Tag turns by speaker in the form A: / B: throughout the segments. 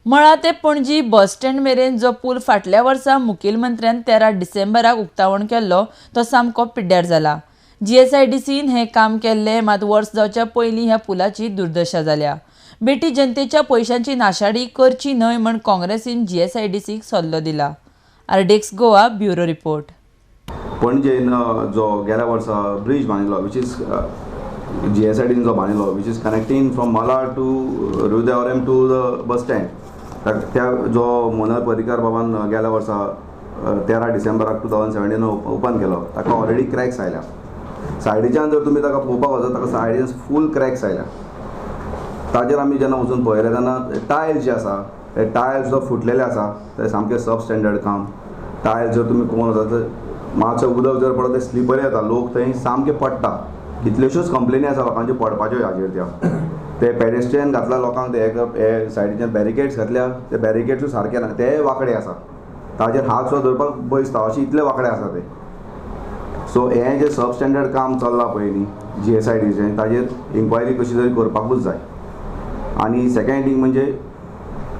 A: मळा ते Panaji bus stand मेरेन जो पूल फाटल्या वर्सा मुखेलमंत्र्यान 13 डिसेंबराक उक्तावण केल्लो तो सामको पिड्ड्यार जाला. जीएसआयडीसीन हें काम केल्लें, मात वर्स जावच्या पयलीं ह्या पुलाची दुर्दशा जाल्या. बेटी जनतेच्या पयशांची नाशाडी करची न्हय म्हण काँग्रेसीन जीएसआयडीसीक सल्लो दिला. RDX Goa bureau report.
B: पणजेन जो गेल्या वर्सा ब्रिज बांदिल्लो, which is जीएसआयडीन जो बांदिल्लो, which is connecting from Mala to Rio de Aurim to the bus stand, त्या जो मनोहर पर्रीकार बाबान गेल्या वर्सा 13 डिसेंबराक 2017 ओपन केलो, ताका ऑलरेडी क्रॅक्स आयल्या. सायडीच्यान जर तुमी ताका पळोवपाक वचत, ताका सायडीन फूल क्रॅक्स आयल्या. ताजेर आमी जेन्ना वचून पळयलें तेन्ना टायल्स जे आसा ते टायल्स सुद्दां फुटलेले आसा, ते सामकें सब स्टँडर्ड काम. टायल्स जर तुमी पळोवन वचत तर मातशें उदक जर पडत ते स्लिपरी जाता, लोक थंय सामके पडटा. कितल्योश्योच कंप्लेनी आसा लोकांच्यो पडपाच्यो हाजेर. त्या ते पेडेस्ट्रियन घातला लोकांक, ते हे सायडीच्यान बॅरिकेड्स घातल्या, ते बॅरिकेड्सूय सारके ना, ते वांकडे आसा, ताजेर हात सुद्दां धरपाक भंय दिसता, अशें इतले वांकडे आसा ते. सो हें जें सब स्टँडर्ड काम चल्लां पळय न्ही जीएसआयडीचें, ताजेर इन्क्वायरी कशी तरी करपाकूच जाय. आनी सेकेंड थींग म्हणजे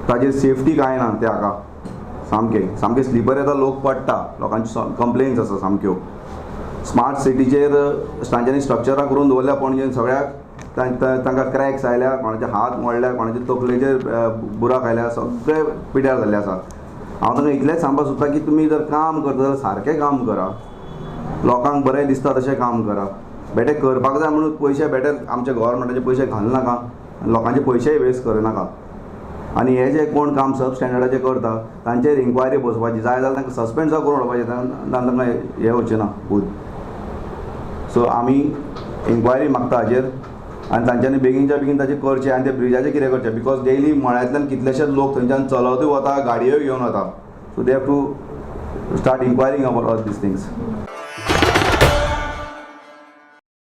B: ताजेर सेफ्टी कांय ना, ते हाका सामकें सामकें स्लिपर येता, लोक पडटा, लोकांच्यो कंप्लेन्स आसा सामक्यो. स्मार्ट सिटीचेर तांच्यांनी स्ट्रक्चरां करून दवरल्या पणजेन सगळ्याक, तांकां क्रॅक्स आयल्या, कोणाचे हात मोडल्या, कोणाचे तकलेचेर बुराक आयल्या, सगळे पिड्यार जाल्ले आसा. हांव तांकां इतलेंच सांगपाक सोदता की तुमी जर काम करता जाल्यार सारकें काम करा, लोकांक बरें दिसता तशें काम करा. बेटे करपाक जाय म्हणून पयशे बेटे आमच्या गव्हर्मेंटाचे पयशे घालनाका, लोकांचे पयशेय वेस्ट करनाका. आनी हे जे कोण काम सब स्टँडर्डाचें करता तांचेर इन्क्वायरी बसोवपाची, जाय जाल्यार तांकां सस्पेंड सुद्दां करून उडोवपाचें, तांकां हें वचचें ना बूद. सो आमी इन्क्वायरी मागता हाजेर आनी तांच्यांनी बेगीनच्या बेगीन ताचें करचें आनी ते ब्रिजाचें कितें करचें, because daily मळ्यांतल्यान कितलेशेच लोक थंयच्यान चलतूय वता, गाडयोय घेवन वता. So they have to start inquiring about all these things.